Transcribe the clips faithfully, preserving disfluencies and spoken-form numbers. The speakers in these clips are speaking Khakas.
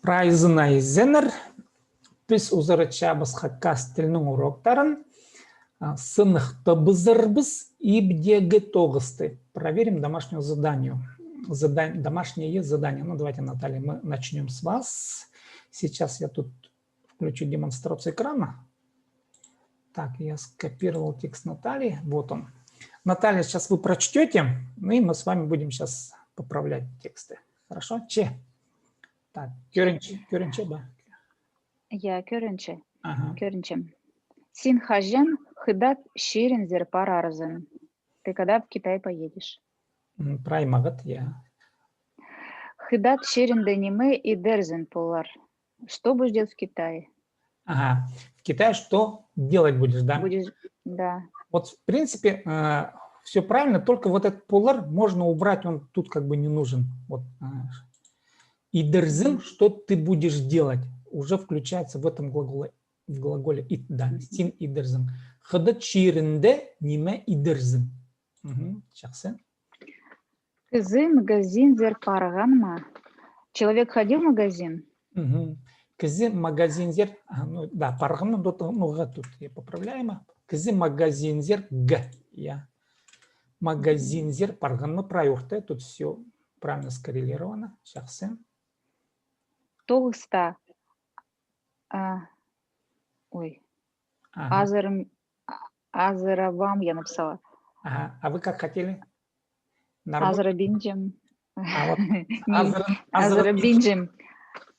Прайзына изеннер, піс узаратчабыс хакас тілінің уроктарын, а, сыныхтабызарбыс ибдегі тоғысты. Проверим домашнее задание. Задан-, домашнее задание. Ну, давайте, Наталья, мы начнём с вас. Сейчас я тут включу демонстрацию экрана. Так, я скопировал текст Натальи. Вот он. Наталья, сейчас вы прочтёте, ну и мы с вами будем сейчас поправлять тексты. Хорошо? Че? Так, кӧрінче, кӧрінче ба? Я, кӧрінче. Ага. Кӧрінчем. Син хаҷан хыдат чирінзер парарзың? Ты когда в Китай поедешь? М, прай мағат, я. Хыдат чирінде ниме идерзің полар? Что будешь делать в Китае? Ага. В Китае что делать будешь, да? Будешь, да. Вот, в принципе, все правильно, только вот этот полар можно убрать, он тут как бы не нужен. Вот. Идерзің, что ты будешь делать, уже включается в этом глаголе, в глаголе ит, да, син идерзің. Хыдат чирінде ниме идерзің? Мгм, чахсы. Кізі магазинзер парған ма? Человек ходил в магазин? Мгм. Кізі магазинзер, а, ну да, парған ма, тут, ну, ға тут, я поправляем. Кізі магазинзер г, я. Магазинзер парған ма, прай орта, тут все правильно скоррелировано, чахсы. Тоғыста. А, ой. Ага. Азырым, а, азыравам, я написала. Ага. А вы как хотели? Азырабинчем. А, вот. Азырабинчем.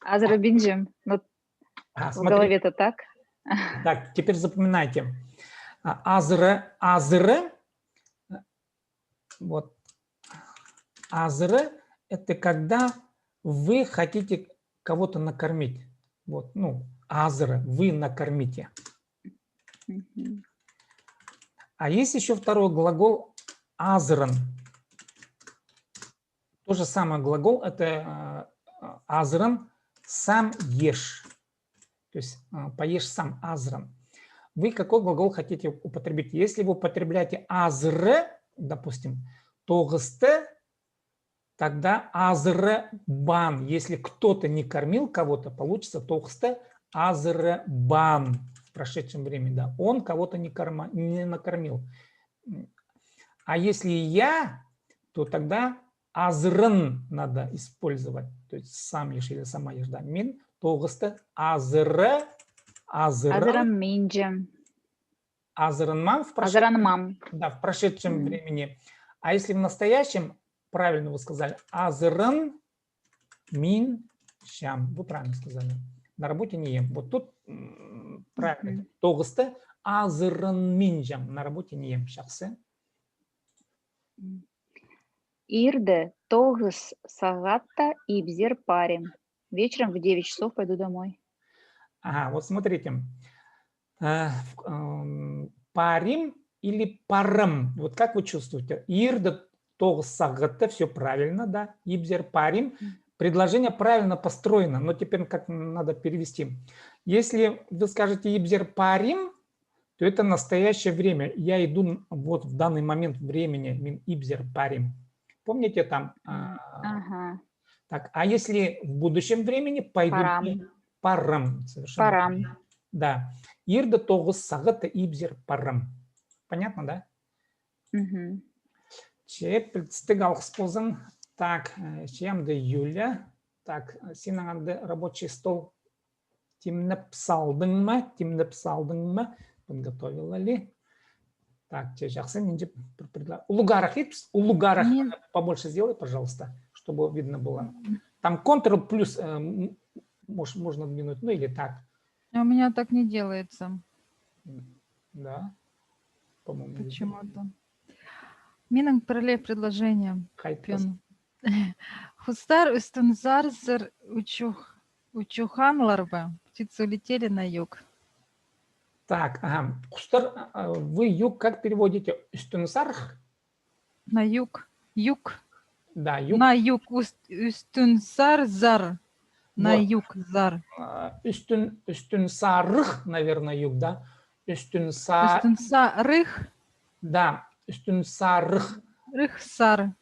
Азырабинчем. Ну, в голове-то так. Так, теперь запоминайте. А, азыра, азыра. Вот. Азыра — это когда вы хотите кого-то накормить. Вот, ну, азыра, вы накормите. Мгм. А есть ещё второй глагол — азыран. То же самое глагол — это, э, азыран, сам ешь. То есть, э, поешь сам, азыран. Вы какой глагол хотите употребить? Если вы употребляете азыра, допустим, тоғысты, тогда азырабаан. Если кто-то не кормил кого-то, получится тоғысты азырабаан в прошедшем времени, да. Он кого-то не корма-, не накормил. А если я, то тогда азыран надо использовать. То есть сам ешь или сама ешь, да. Мин тоғысты азыра-, азыран. Азыранминчем. Азыранмаам в прошедшем. Азыранмаам. Да, в прошедшем времени. А если в настоящем, правильно вы сказали, азыранминчем. Вы правильно сказали. На работе не ем. Вот тут, м, правильно. Мгм. Тоғысты азыранминчем. На работе не ем. Чахсы. Иирде тоғыс сағатта ибзер парим. Вечером в девять часов пойду домой. Ага, вот смотрите. Э, в-, эм, парим или парам? Вот как вы чувствуете? Иирде тоғыс сағатта, все правильно, да? Ибзер парим. Предложение правильно построено, но теперь как надо перевести. Если вы скажете ибзер парим, то это настоящее время. Я иду н-, вот в данный момент времени, мин ибзер парим. Помните там? А, ага. Так, а если в будущем времени пойду... Парам. Парам, совершенно правильно. Парам. Да. Иирде тоғыс сағатта ибзер парам. Понятно, да? Мгм. Че, пілдістіг, алғыс ползын. Так, э, че амды Юля. Так, синің анда рабочий стол тимнеп салдың ма? Тимнеп салдың ма? Подготовила ли? Так, че, чахсы, нинҷе пір, пір, улуғарах ит, улуғарах, побольше сделай, пожалуйста, чтобы видно было. Там Ctrl плюс, э, м, мож-, можно двинуть, ну или так. А у меня так не делается. М, да, по-моему, не делается. Почему-то. Минің пірле предложение. Хайт пен. Хустар ӱстӱнзарзар учух-, учухханнар ба? Птицы улетели на юг. Так, ага. Хустар, а, вы юг как переводите? Ӱстӱнзарых? На юг. Юг. Да, юг. На юг. Ӱст-, ӱстӱнзарзар. На юг, зар. А, ӱстӱн-, ӱстӱнзарых, наверное, юг, да? Ӱстӱнза-, ӱстӱнзарых. Да, ӱстӱнзарых. Рых, сар.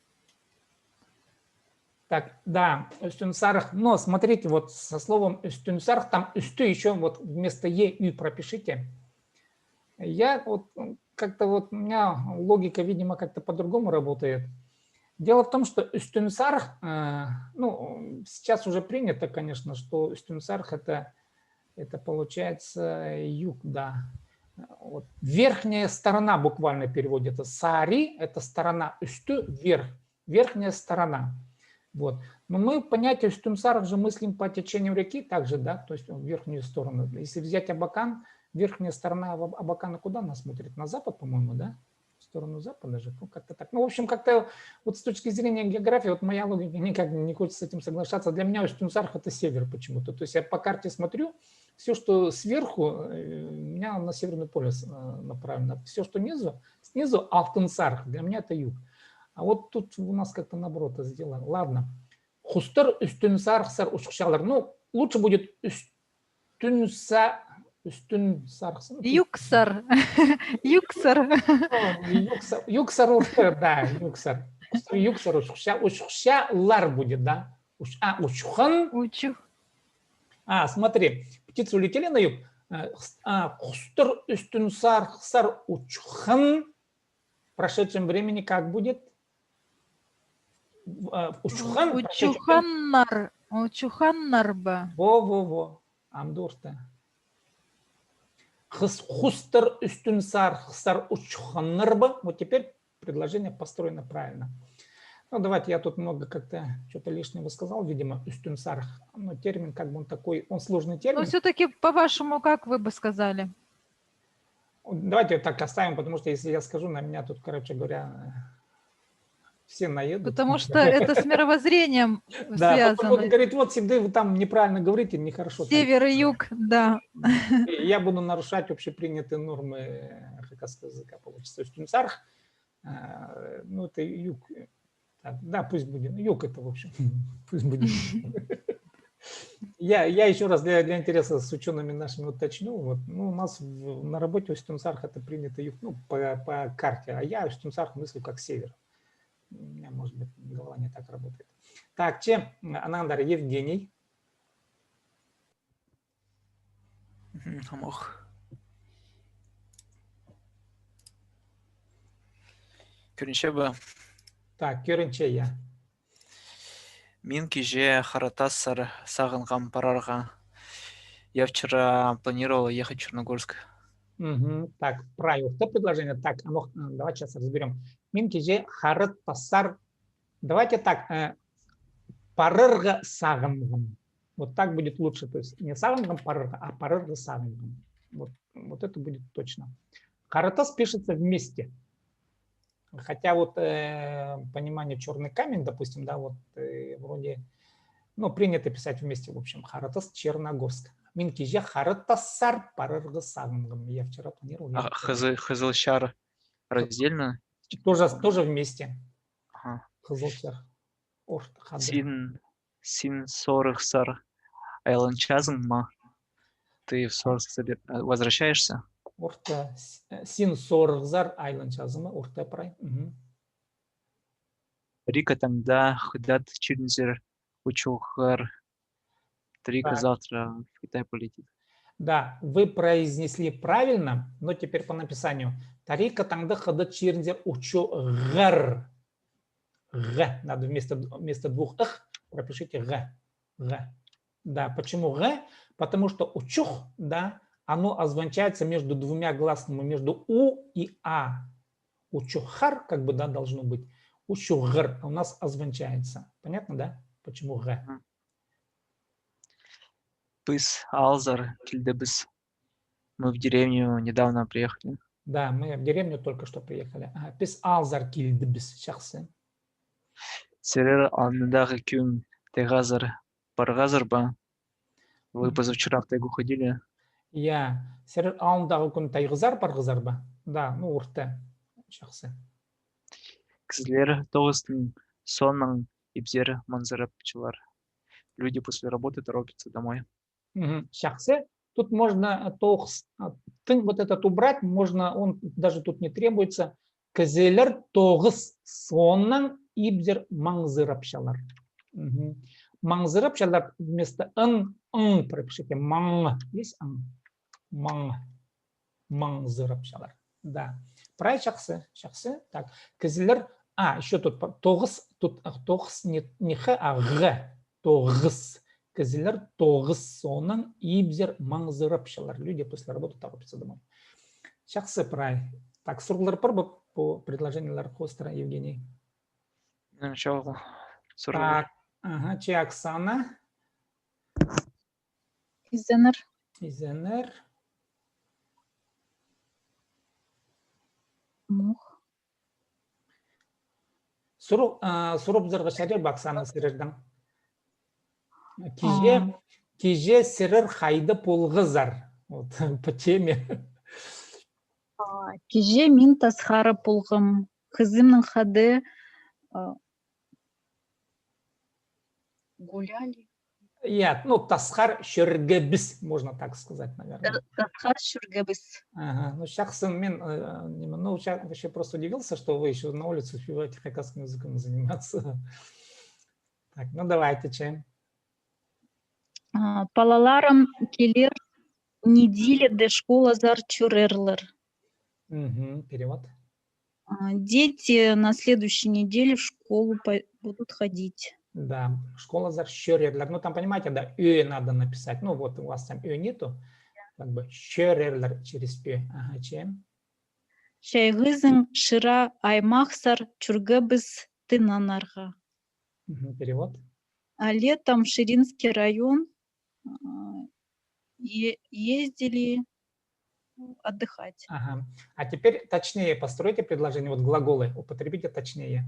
Так, да, ӱстӱн сарых. Но смотрите, вот со словом ӱстӱн сарых, там ӱстӱ ещё вот вместо е ӱ пропишите. Я вот, м, как-то вот у меня логика, видимо, как-то по-другому работает. Дело в том, что ӱстӱн сарых, э, ну, сейчас уже принято, конечно, что ӱстӱн сарых это, это получается юг, да. Вот. Верхняя сторона буквально переводится. Сари — это сторона, ӱстӱ — верх. Верхняя сторона. Вот. Но мы понятие ӱстӱн сарых же мыслим по течению реки также, да, то есть в верхнюю сторону. Если взять Абакан, верхняя сторона Аба-, Абакана куда она смотрит? На запад, по-моему, да? В сторону запада же, ну, как-то так. Ну, в общем, как-то вот с точки зрения географии, вот моя логика никак не хочет с этим соглашаться. Для меня ӱстӱн сарых — это север почему-то. То есть я по карте смотрю, все, что сверху, э, меня на Северный полюс, э, направлено. Все, что снизу, снизу алтын сарых, для меня это юг. А вот тут у нас как-то наоборот это сделано. Ладно. Хустар ӱстӱн сарыхсар учухчалар. Ну, лучше будет ӱстӱн са-, ӱстӱн сарыхсар. Ну, тут Юксар. Юксар. Ну, юксар, юксар орта, да, юксар. Хустар юксар учухча-, учухчалар будет, да. Уч-, а, учухан. Учух. А, смотри, птицы улетели на юг. Э, хс-, а, хустар ӱстӱн сарыхсар учухан. В прошедшем времени как будет? В-, а, учухан, в прошедшем времени. Учуханнар, учуханнар ба? Во, во, во. Ам дурта. Хыс-, хустар ӱстӱн сарыхсар учуханнар ба? Вот теперь предложение построено правильно. Ну, давайте, я тут много как-то что-то лишнего сказал, видимо, ӱстӱн сарых. Но термин как бы он такой, он сложный термин. Но всё-таки, по-вашему, как вы бы сказали? Давайте вот так оставим, потому что если я скажу, на меня тут, короче говоря, все наедут. Потому что это с мировоззрением связано. Да, потом будут говорить: «Вот, всегда вы там неправильно говорите, нехорошо так». Север и юг, да. И я буду нарушать общепринятые нормы, э, хакасского языка, получится. Ӱстӱн сарых, э, ну, это юг. Так, да, пусть будет. Юг это, в общем. Пусть будет. Я, я ещё раз для, для интереса с учёными нашими уточню. Вот, ну, у нас в, на работе ӱстӱн сарых — это принято юг, ну, по, по карте, а я ӱстӱн сарых мыслю как север. У меня, может быть, голова не так работает. Так, че, анаң андар Евгений. Мгм, амох. Кӧрінче бе? Так, кӧрінче, я. Мин киҷе Хара Тассар сағынғам парарға. Явчыра планировал ехать в Черногорск. Мгм. Так, прай орта предложение. Так, амох, м, давай сейчас разберём. Мин киҷе Хара Тассар. Давайте так, э, парарға сағынғам. Вот так будет лучше. То есть не сағынғам парарға, а парарға сағынғам. Вот, вот это будет точно. Хара Тас пишется вместе. Хотя вот, э, понимание чёрный камень, допустим, да, вот, э, вроде, ну, принято писать вместе, в общем, Хара Тас — Черногорск. Мин киҷе Хара Тассар парарға сағынғам. Я вчера планировал. А, ехать. Хызы-, Хызыл Чар раздельно? Тоже, тоже вместе. Ага. Хызыл Чар. Орта хада. Син, син сорығзар айланчазың ма? Ты в Сорск собер-, э, возвращаешься? Орта, с-, э, син сорығзар айланчазың ма? Орта прай. Мгм. Рика таңда хыдат чирінзер учуғар. Рика завтра в Китай полетит. Да, вы произнесли правильно, но теперь по написанию. Тарика таңда хыдат чирінзер учуғар. Г. Надо вместо, вместо двух х пропишите г. Г. Да, почему г? Потому что учух, да, оно озвучается между двумя гласными, между у и а. Учухар, как бы, да, должно быть. Учуғар у нас озвучается. Понятно, да? Почему г? Мгм. Піс аалзар килдібіс. Мы в деревню недавно приехали. Да, мы в деревню только что приехали. Ага, піс аалзар килдібіс, чахсы. Сірер алнындағы кӱн тайғазар парғазар ба? Вы позавчера в тайгу ходили? Я, сірер алнындағы кӱн тайғазар парғазар ба? Да, ну, орта, чахсы. Кізілер тоғыстың соонаң ибзер маңзырапчалар. Люди после работы торопятся домой. Мгм. Чахсы. Тут можно, э, тоғыс, а, тың вот этот убрать, можно, он даже тут не требуется. Кізілер тоғыс соонаң ибзер маңзырапчалар. Мгм. Маңзырапчалар, вместо ын, ң пропишите. Маң. Есть ң? Маң. Маңзырапчалар. Да. Прай чахсы, чахсы. Так. Кізілер, а, ещё тут па-, тоғыс, тут, а, тоғыс, не, не х, а г. Тоғыс. Кізілер тоғыс соонаң ибзер маңзырапчалар. Люди после работы тоғынча домой. Чахсы прай. Так, сурығлар пар ба пу предложениелер хоостыра, Евгений? Минің чоғыл сурығлар. Так, аха, че Оксана? Изеннер. Изеннер. Мух. Суру-, а, сурыбызарға чарир ба, Оксана, сірердең? Киҷе, а, киҷе сірер хайда полғазар? Вот, по теме. А, киҷе мин тасхар полғам. Хызымның хада, а, гуляли. Я, ну, тасхар чӧргебіс, можно так сказать, наверное. Та-, тасхар чӧргебіс. Ага, ну, чахсы, мин, э, ниме, ну, ча-, вообще просто удивился, что вы ещё на улице успеваете хакасским языком заниматься. Так, ну, давайте, че. А, палаларым килер неделяда школазар чӧрерлер. Мгм, перевод. А, дети на следующей неделе в школу по-, будут ходить. Да, школазар чӧрерлер. Ну, там, понимаете, да, ӧ надо написать. Ну, вот у вас там ӧ нету. Как бы чӧрерлер через ӧ. Ага, че. Чайғызын шыра аймахсар чӧргебіс тынанарға. Мгм, перевод. А летом в Ширинский район, а, е-, ездили отдыхать. Ага. А теперь точнее постройте предложение. Вот глаголы употребите точнее.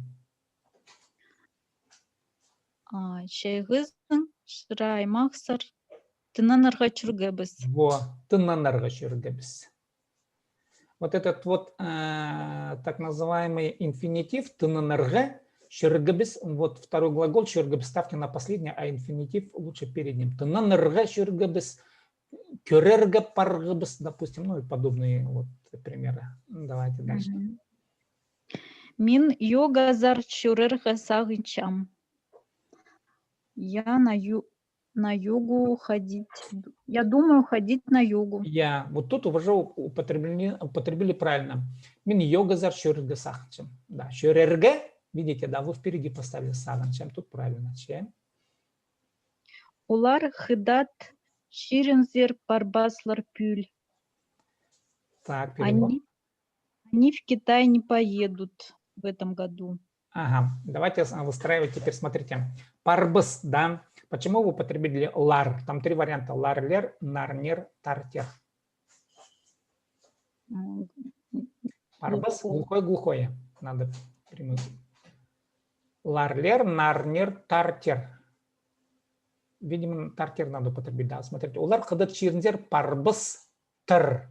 А, чайғызын шыра аймахсар тынанарға чӧргебіс. Во, тынанарға чӧргебіс. Вот этот вот, э, так называемый инфинитив, тынанарға чӧргебіс, вот второй глагол чӧргебіс ставьте на последнее, а инфинитив лучше перед ним. Тынанарға чӧргебіс, кӧрерге парғабыс, допустим, ну и подобные вот примеры. Ну, давайте дальше. Мгм. Мин йогазар чӧрерге сағынчам. Я на ю-, на йогу ходить. Я думаю ходить на йогу. Я, вот тут уже у-, употребили, употребили правильно. Мин йогазар чӧрерге сағынчам. Да, чӧрерге, видите, да, вы впереди поставили сағынчам, тут правильно, че. Олар хыдат чирінзер парбаслар пӱӱл. Так, перевод. Они, они в Китай не поедут в этом году. Ага, давайте с-, выстраивать теперь, смотрите. Парбас, да? Почему вы употребили лар? Там три варианта. Ларлер, нарнер, тартер. М, парбас, глухой. Глухое, глухое. Надо прямой. Ларлер, нарнер, тартер. Видимо, тартер надо употребить, да. Смотрите, олар хыдат чирінзер парбастар.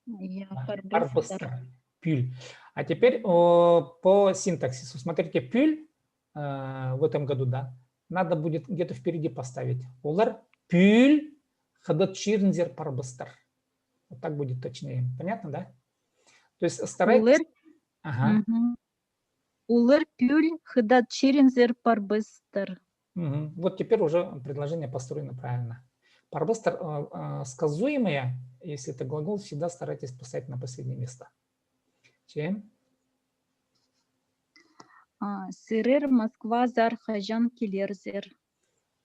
Я, да, парбастар. Парбастар. Пӱӱл. А теперь, о, по синтаксису. Смотрите, пӱӱл, э, в этом году, да. Надо будет где-то впереди поставить. Олар пӱӱл хыдат чирінзер парбастар. Вот так будет точнее. Понятно, да? То есть старайтесь. Олар. Ага. Мгм. Олар пӱӱл хыдат чирінзер парбастар. Мгм. Вот теперь уже предложение построено правильно. Парбастар, э, э, сказуемое, если это глагол, всегда старайтесь поставить на последнее место. Че? А, сірер Москвазар хаҷан килерзер?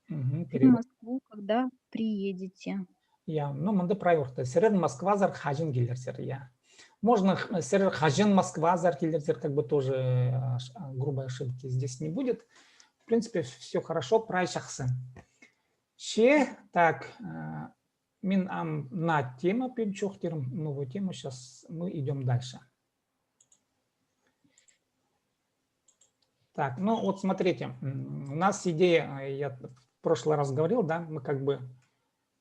Мгм, перевод. В Москву когда приедете? Я, ну, мында прай орта. Сірер Москвазар хаҷан килерзер, я. Можно, х-, сірер хаҷан Москвазар килерзер, как бы тоже, э, ш-, а, грубой ошибки здесь не будет. В принципе, всё хорошо, прай чахсы. Че, так, э, мин ам на тема пӱӱн чоохтирым, новую тему, сейчас мы идём дальше. Так, ну вот смотрите, м, у нас идея, э, я в прошлый раз говорил, да, мы как бы,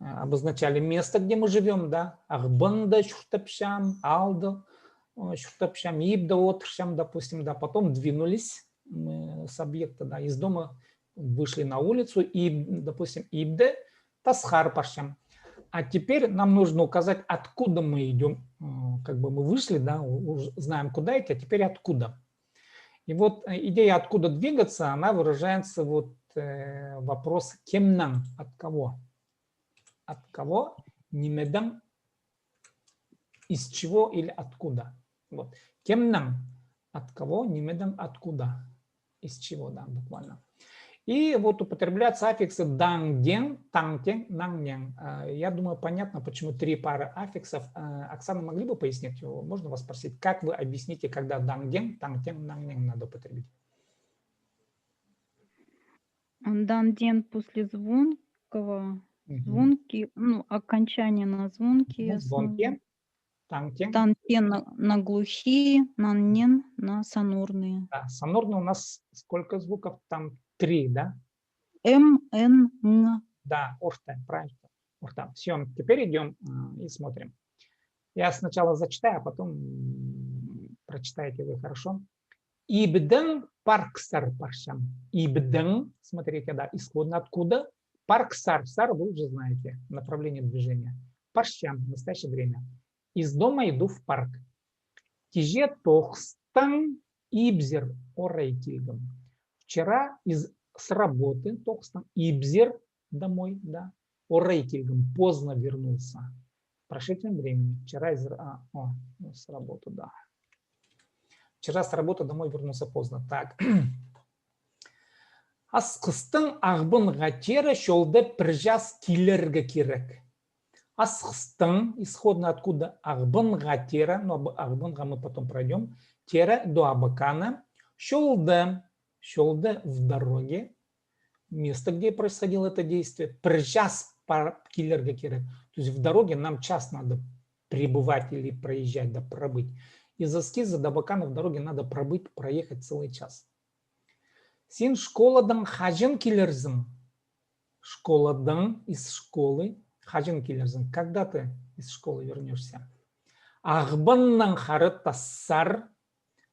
э, обозначали место, где мы живём, да, Ағбанда чуртапчам, аалда, э, чуртапчам, ибде одырчам, допустим, да, потом двинулись, м, с объекта, да, из дома вышли на улицу, и, допустим, ибде тасхар парчам. А теперь нам нужно указать, откуда мы идём. М, как бы мы вышли, да, у-, уже знаем, куда идти, а теперь откуда. И вот, э, идея «откуда двигаться», она выражается вот, э, вопрос кемнең, от кого. От кого, нимедең, из чего или откуда. Вот. Кемнең, от кого, нимедең, откуда. Из чего, да, буквально. И вот употребляются аффиксы даң тең, таң тең, наң нең. Э, я думаю, понятно, почему три пары аффиксов. Э, Оксана, могли бы пояснить? Можно вас спросить, как вы объясните, когда даң тең, таң тең, наң нең надо употребить? Даң тең после звонкого. Звонки, ну, окончание на звонки. Звонки. Таң тең. Таң тең на, на глухие, наң нең на сонорные. Да, сонорные у нас сколько звуков? Там три, да? М, Н, Ң. Да, орта, правильно. Орта. Всё, теперь идём и смотрим. Я сначала зачитаю, а потом прочитаете вы, хорошо? Ибдең парксар парчам. Ибдең, смотрите, да, исходно откуда. Парксар, сар, вы уже знаете, направление движения. Парчам, настоящее время. Из дома иду в парк. Кичее тоғыстаң ибзер орай килгем. Вчера из, с работы, тоғыстаң, ибзер домой, да. Орай килгем, поздно вернулся. В прошедшем времени. Вчера из, а, о, ну, с работы, да. Вчера с работы домой вернулся поздно. Так. Асхыстаң Ағбанға теере чолда пір час килерге кирек. Асхыстаң, исходно откуда, Ағбанға теере, но об Ағбанға мы потом пройдём, теере до Абакана, чолда, чолда в дороге, место, где происходило это действие, пір час пар-, килерге кирек. То есть в дороге нам час надо пребывать или проезжать, да, пробыть. Из Аскиза до Абакана в дороге надо пробыть, проехать целый час. Син школадаң хаҷан килерзің? Школадаң, из школы, хаҷан килерзің? Когда ты из школы вернёшься? Ағбаннаң хара тасар,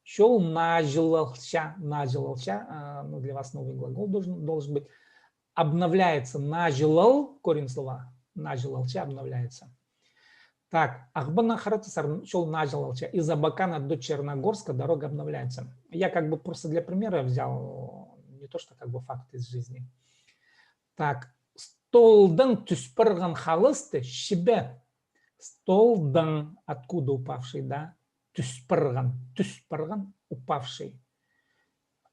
чол наҷылалча, наҷылалча, а, ну, для вас новый глагол должен, должен быть. Обновляется, наҷылал, корень слова, наҷылалча, обновляется. Так, Ағбаннаң хара тасар, чол наҷылалча. Из Абакана до Черногорска дорога обновляется. Я как бы просто для примера взял, не то что как бы факт из жизни. Так, столдаң тӱс парған халысты чібе. Столдаң, откуда упавший, да? Тӱс парған, тӱс парған, упавший.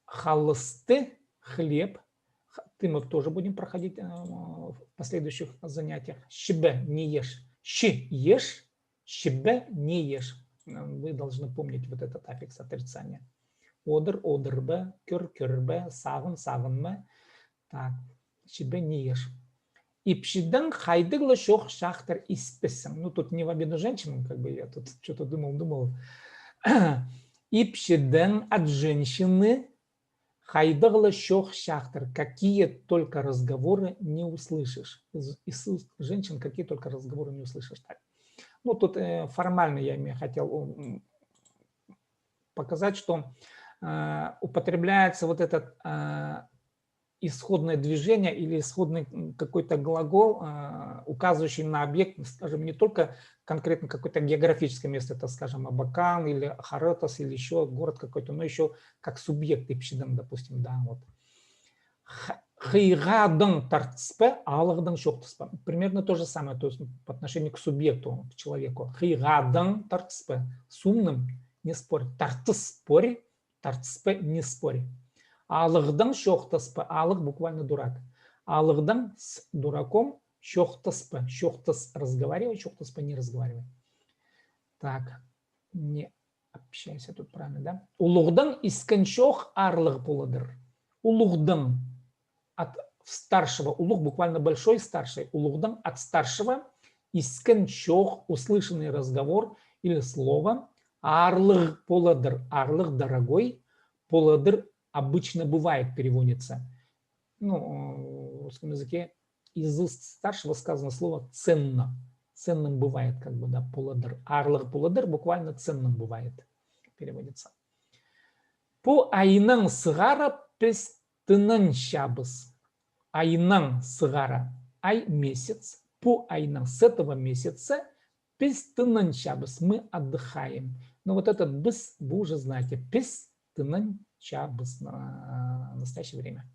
Халысты, хлеб. Х-, ты мы тоже будем проходить, э, в последующих занятиях. Чібе, не ешь. Чи еш, чібе, не ешь. М, вы должны помнить вот этот аффикс отрицания. Одыр, одырба, кӧр, кӧрбе, сағын, сағынма. Так, чібе, не ешь. Ипчідең хайдағ ла чох чахтар испессің. Ну, тут не в обиду женщинам, как бы я тут что-то думал, думал. Ипчідең от женщины хайдағ ла чох чахтар, какие только разговоры не услышишь. Из, из уст женщин какие только разговоры не услышишь. Так. Ну, тут, э, формально я имею, хотел, м, показать, что, э, употребляется вот этот, э, исходное движение или исходный, м, какой-то глагол, э, указывающий на объект, скажем, не только конкретно какое-то географическое место, это, скажем, Абакан или Харатас, или ещё город какой-то, но ещё как субъект, ипчідең, допустим, да, вот. Х-, хыйғадаң тартыспа, алығдаң чоохтаспа. Примерно то же самое, то есть по отношению к субъекту, к человеку. Хыйғадаң тартыспа, с умным не спорь, тартыс спорь, тартыспа, не спорь. Алығдаң чоохтаспа, алығ буквально дурак. Алығдаң, с дураком, чоохтаспа, чоохтас, разговаривай, чоохтаспа, не разговаривай. Так, не общайся тут правильно, да? Улуғдаң искен чоох аарлығ поладыр. Улуғдаң от старшего, улуғ буквально большой, старший, улуғдаң от старшего искен чоох, услышанный разговор или слово, аарлығ поладыр, аарлығ, дорогой, поладыр, обычно бывает переводится. Ну, э, в русском языке из уст старшего сказано слово ценно. Ценным бывает, как бы, да, поладыр. Аарлығ поладыр буквально ценным бывает переводится. Пу айнаң сығара піс тынанчабыс. Айнаң сығара. Ай, месяц. Пу айнаң, с этого месяца, піс тынанчабыс, мы отдыхаем. Но вот этот піс, вы уже знаете, піс тынанчабыс на, настоящее время.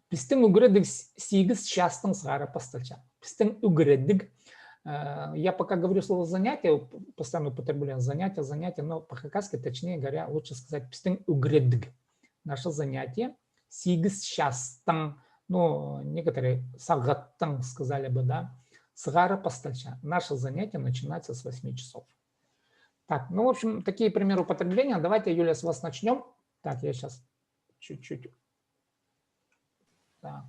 Пістің ӱгредіг с- сигіс частаң сығара пасталча. Пістің ӱгредіг, э, я пока говорю слово занятие, п- постоянно употребляю занятие, занятие, но по-хакасски, точнее говоря, лучше сказать, пістің ӱгредіг. Наше занятие сигіс частаң, ну, некоторые сағаттаң сказали бы, да, сығара пасталча. Наше занятие начинается с восьми часов. Так, ну, в общем, такие примеры употребления. Давайте, Юля, с вас начнём. Так, я сейчас чуть-чуть. Так,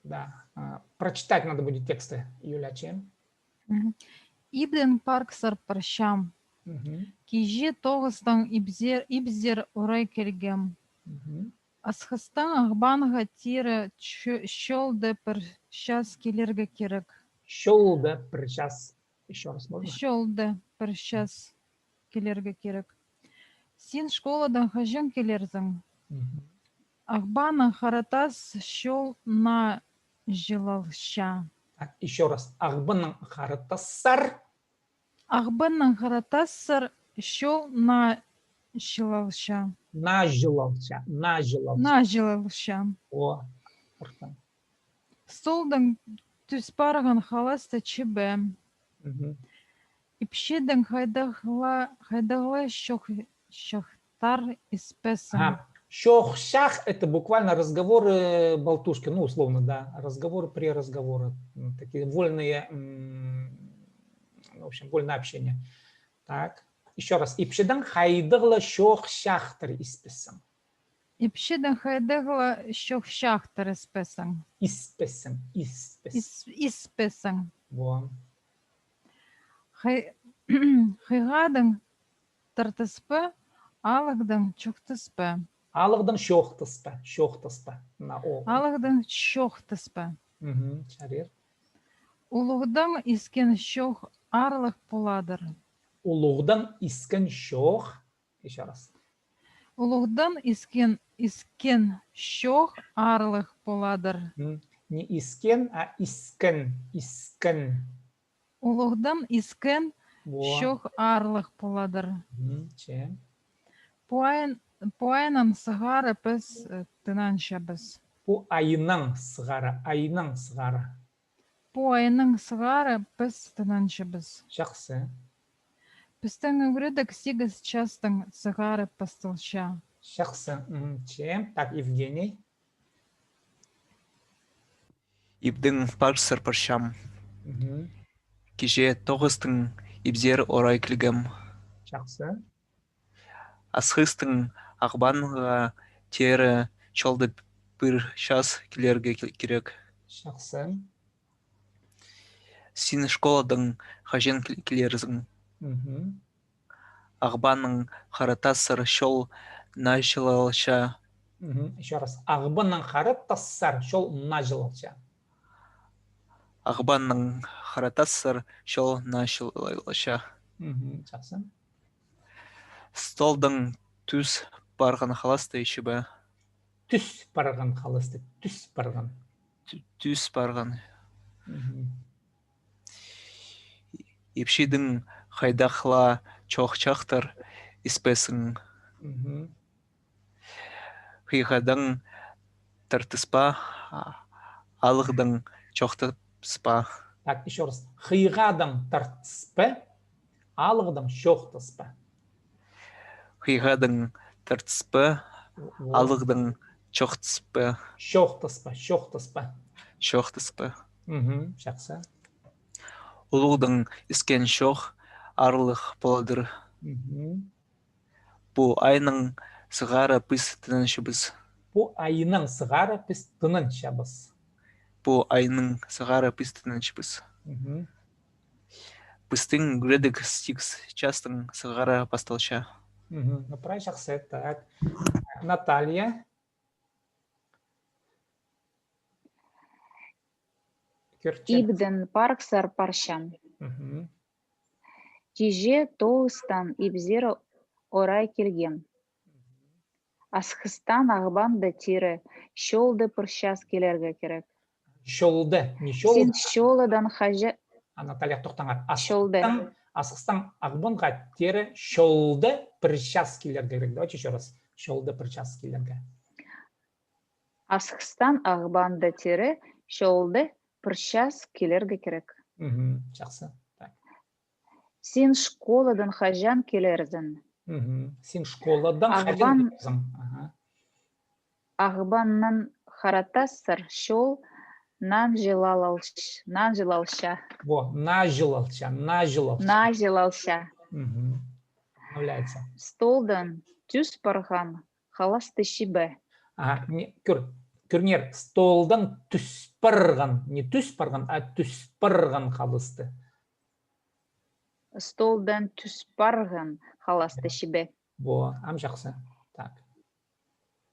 да. А, прочитать надо будет тексты, Юля, чем? Мгм. Ибден парксар парчам. Мгм. Киҷе тоғыстаң ибзер, ибзер орай килгем. Мгм. Асхыстаң Ағбанға тире чо- чолда пір час килерге кирек. Чолда пір час. Ещё раз можно? Чолда пір час килерге кирек. Син школадаң хаҷан килерзің? Мгм. Ағбанның хара тас чол наа чылалча. Так, ещё раз. Ағбанның хара тассар. Ағбанның хара тассар чол наа чылалча. Наа чылалча, наа чылалча. Наа чылалча. О, ортаң. Столдаң тӱс парған халасты чібе. Мгм. Ипчідең хайдағ ла, хайдағ ла чох-, чохчахтар испессің. Ага. Чохчах — это буквально разговоры, болтушки, ну, условно, да, разговоры при разговоре, м, такие вольные, м, в общем, вольное общение. Так, ещё раз. Ипчідең хайдағ ла чохчахтар испессің. Ипчідең хайдағ ла чохчахтар испессің. Испессің, испес. Ис-, испессің. Во. Хый-, хыйғадаң тартыспа, алығдаң чохтаспа. Алығдаң чохтаспа, чохтаспа. На о. Алығдаң чохтаспа. Мгм, чарир. Улуғдаң искен чох аарлығ поладыр. Улуғдаң искен чох. Ещё раз. Улуғдаң искен, искен чох аарлығ поладыр. М, не искен, а искен, искен. Улуғдаң искен Во. чох аарлығ поладыр. М, че. Пу айын-, пу айнаң сығара піс, э, тынанчабыс. Пу айнаң сығара, айнаң сығара. Пу айнаң сығара піс тынанчабыс. Чахсы. Пістің ӱгредіг сигіс частаң сығара пасталча. Чахсы. Мгм. Че. Так, Евгений. Ибдең парксар парчам. Мгм. Киҷе тоғыстаң ибзер орай килгем. Чахсы. Асхыстаң Ағбанға теере чолда пір час килерге ки-, кирек. Чахсы. Син школадаң хаҷан кил-, килерзің? Мгм. Ағбанның хара тассар чол наа чылалча. Мгм. Ещё раз. Ағбанның хара тассар чол наа чылалча. Ағбанның хара тассар чол наа чылалча. Мгм. Чахсы. Столдаң тӱс парған халасты чібе. Тӱс парған халасты, тӱс парған. Тӱ-, тӱс парған. Мгм. Ипчідең хайдағ ла чохчахтар испессің. Мгм. Хыйғадаң тартыспа, а-, алығдаң чохтаспа. Так, ещё раз. Хыйғадаң тартыспа, алығдаң чохтаспа. Хыйғадаң тартыспа, Во. алығдаң чохтаспа. Чохтаспа, чохтаспа. Чохтаспа. Мгм, чахсы. Улуғдаң искен чох аарлығ поладыр. Мгм. Пу айнаң сығара піс тынанчабыс. Пу айнаң сығара піс тынанчабыс. Пу айнаң сығара піс тынанчабыс. Мгм. Пістің ӱгредіг сигіс частаң сығара пасталча. Мгм. Ну, прай чахсы, так. Наталья. Кӧрчем. Ибдең парксар парчам. Мгм. Киҷе тоғыстаң ибзер орай килгем. Асхыстаң Ағбанға теере чолда пір час килерге кирек. Чолда, не чол. Син школадаң хаҷа- А, Наталья, тохтаңар. Чолда. Асхыстаң, Асхыстаң Ағбанға теере чолда пір час килерге кирек. Давайте ещё раз. Чолда пір час килерге. Асхыстаң Ағбанда теере, чолда пір час килерге кирек. Мгм, чахсы. Так. Син школадаң хаҷан килерзің? Мгм. Син школадаң хаҷан Ағбан- килерзің? Аха. Ағбаннаң Харатассар чол нанҷылалч-, нанҷылалча. Во, нанҷылалча, нанҷылалча. Нанҷылалча. Мгм. Обновляется. Столдаң тӱс парған халасты чібе. А, не, кӧр, кӧріңер, столдаң тӱс парған, не тӱс парған, а тӱс парған халасты. Столдаң тӱс парған халасты чібе. Во, ам чахсы. Так.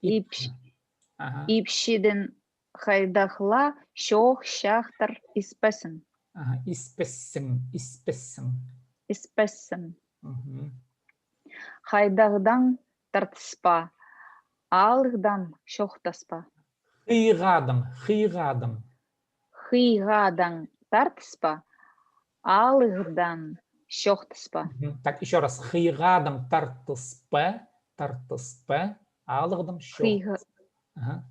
Ипч-, Аха. ипчідең хайдағ ла чоох-чаахтар испессің. Аха, испессің, испессің. Испессің. Мгм. Хайдағдаң тартыспа, ааллығдаң чоохтаспа. Хыйғадаң, хыйғадаң. Хыйғадаң тартыспа, ааллығдаң чоохтаспа. Мгм. Так, ещё раз. Хыйғадаң тартыспа, тартыспа, ааллығдаң чоох. Хыйға-, Аха.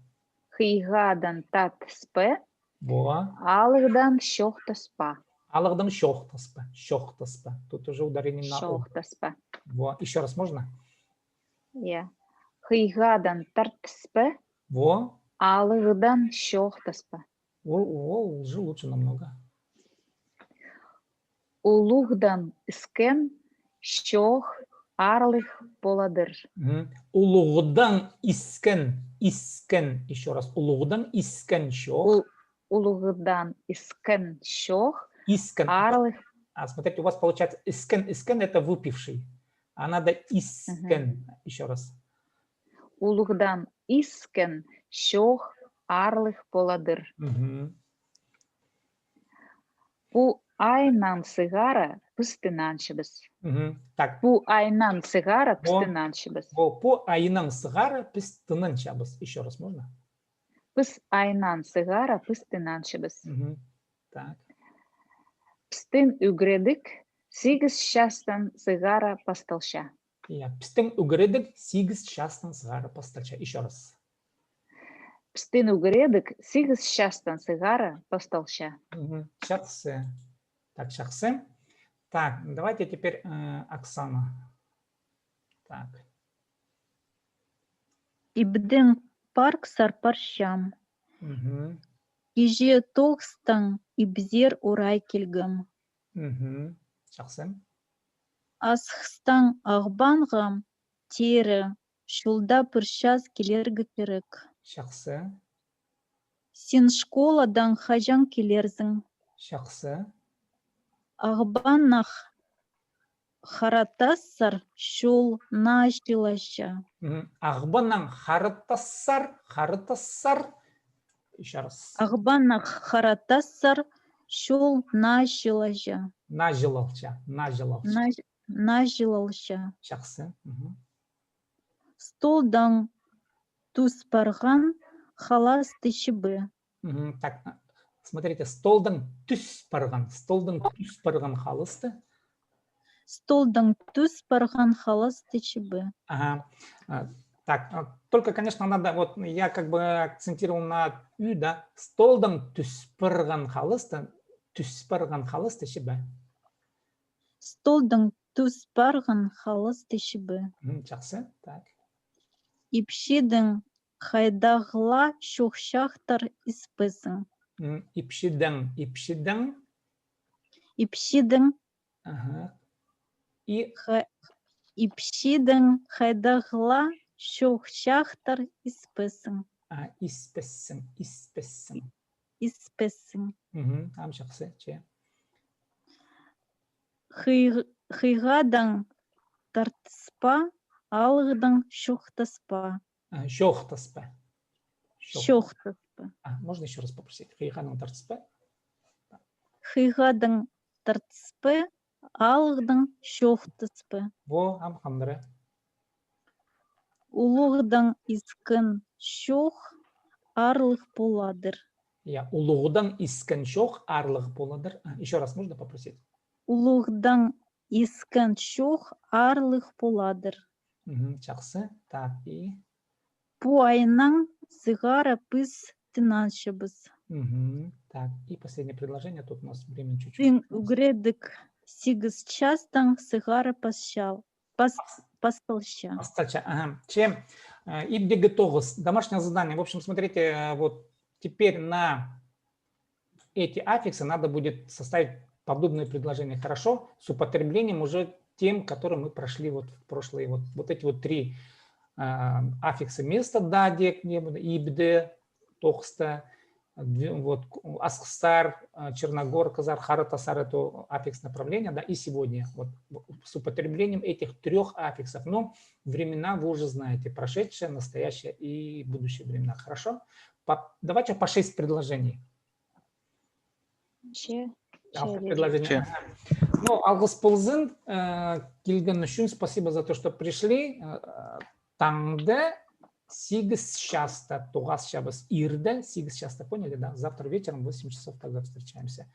Хыйғадаң тартыспа, Во. ааллығдаң чоохтаспа. Ааллығдаң чоохтаспа, чоохтаспа. Тут уже ударение на о. Чоохтаспа. Во, ещё раз можно? Я. Хыйғадаң тартыспа, Во. ааллығдаң чоохтаспа. Ол, ол уже лучше намного. Улуғдаң іскен чоох аарлығ поладыр. Мгм. Улуғдаң іскен, іскен, ещё раз. Улуғдаң іскен чоох. Ул-, улуғдаң іскен чоох Іскен. аарлығ. А, смотрите, у вас получается іскен, іскен — это выпивший. А надо іскен. Мгм. Ещё раз. Улуғдаң іскен чоох аарлығ поладыр. Мгм. Пу айнаң сығара піс тынанчабыс. Мгм. Так. Пу айнаң сығара піс Во. Тынанчабыс. Во, пу айнаң сығара піс тынанчабыс. Ещё раз можно? Піс айнаң сығара піс тынанчабыс. Мгм. Так. Пістің ӱгредіг сигіс частаң сығара пасталча. Я, пістің ӱгредіг сигіс частаң сығара пасталча. Ещё раз. Пістің ӱгредіг сигіс частаң сығара пасталча. Мгм. Чахсы. Так, чахсы. Так, давайте теперь, э, Оксана. Так. Ибдең парксар парчам. Мгм. Киҷе тоғыстаң ибзер орай килгем. Мгм. Чахсы. Асхыстаң Ағбанға теере, чолда пір час килерге кирек. Чахсы. Син школадаң хаҷан килерзің? Чахсы. Ағбаннаң Харатассар чол нанҷылалча. Мгм. Ағбаннаң Харатассар, Харатассар. Ещё раз. Ағбаннаң Харатассар чол нанҷылалча. Нанҷылалча, нанҷылалча. Нанҷ-, нанҷылалча. Чахсы. Мгм. Столдаң тӱс парған халасты чібе. Мгм. Так, а, смотрите, столдаң тӱс парған, столдаң тӱс парған халасты. Столдаң тӱс парған халасты чібе. Ага. А, так, а, только, конечно, надо, вот я как бы акцентировал на ӱ, да, столдаң тӱс парған халасты, тӱс парған халасты чібе. Столдаң тӱс парған халасты чібе. Мгм, чахсы, так. Ипчідең хайдағ ла чоох-чаахтар испессің. Мгм, ипчідең, ипчідең. Ипчідең, Ага. И ха-, ипчідең хайдағ ла чоох-чаахтар испессің. А, испессің, испессің. Испессің. Мгм, ам чахсы, че. Хый-, хыйғадаң тартыспа, алығдаң чоохтаспа. А, чоохтаспа. Чоох- Чоохтаспа. А, можно ещё раз попросить? Хыйғадаң тартыспа. Хыйғадаң тартыспа, алығдаң чоохтаспа. Во, ам хандыра. Улуғдаң іскен чоох аарлығ поладыр. Я, улуғдаң іскен чоох аарлығ поладыр. А, ещё раз можно попросить? Улуғдаң іскен чоох аарлығ поладыр. Мгм, чахсы. Так, и Пу айнаң сығара піс тынанчабыс. Так, и последнее предложение, тут у нас времени чуть-чуть. Пӱӱн ӱгредік сигіс частаң сығара пасчал, пас, пасталча. Пасталча, ага. Че, э, ибдегі тоғыс, домашнее задание. В общем, смотрите, э, вот теперь на эти аффиксы надо будет составить подобные предложения, хорошо, с употреблением уже тем, которые мы прошли вот в прошлые, вот, вот эти вот три, а, аффиксы места, да, дек, не буду, ибде, тоғыста, вот, асхыстар, черногор хызар, хара тастар, это аффикс направления, да, и сегодня. Вот с употреблением этих трех аффиксов. Но времена вы уже знаете, прошедшее, настоящее и будущее времена. Хорошо? Давайте по шесть предложений. Че. Ну, алғыс ползын, э, килген ӱчӱн, спасибо за то, что пришли. Э, таңда сигіс часта тоғасчабыс, ирде сигіс часта, поняли, да? Завтра вечером в восемь часов тогда встречаемся.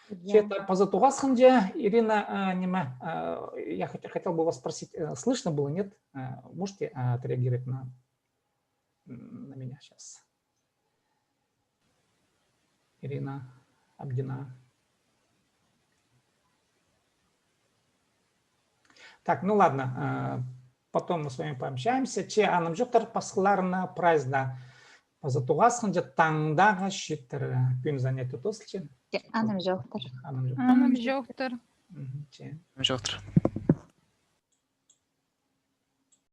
Че, паза тоғасханҷа, Ирина, э, ниме, э, я хотел бы вас спросить, э, слышно было, нет? Э, можете, э, отреагировать на, на меня сейчас? Ирина Абдина. Так, ну ладно, э, потом мы с вами пообщаемся. Че, анымҷохтар, пасхаларына прайзына паза тоғасханҷа, таңдағы читіре. Пӱӱн занятие тоозылча. Анымҷохтар. Анымҷохтар. Че. Анымҷохтар.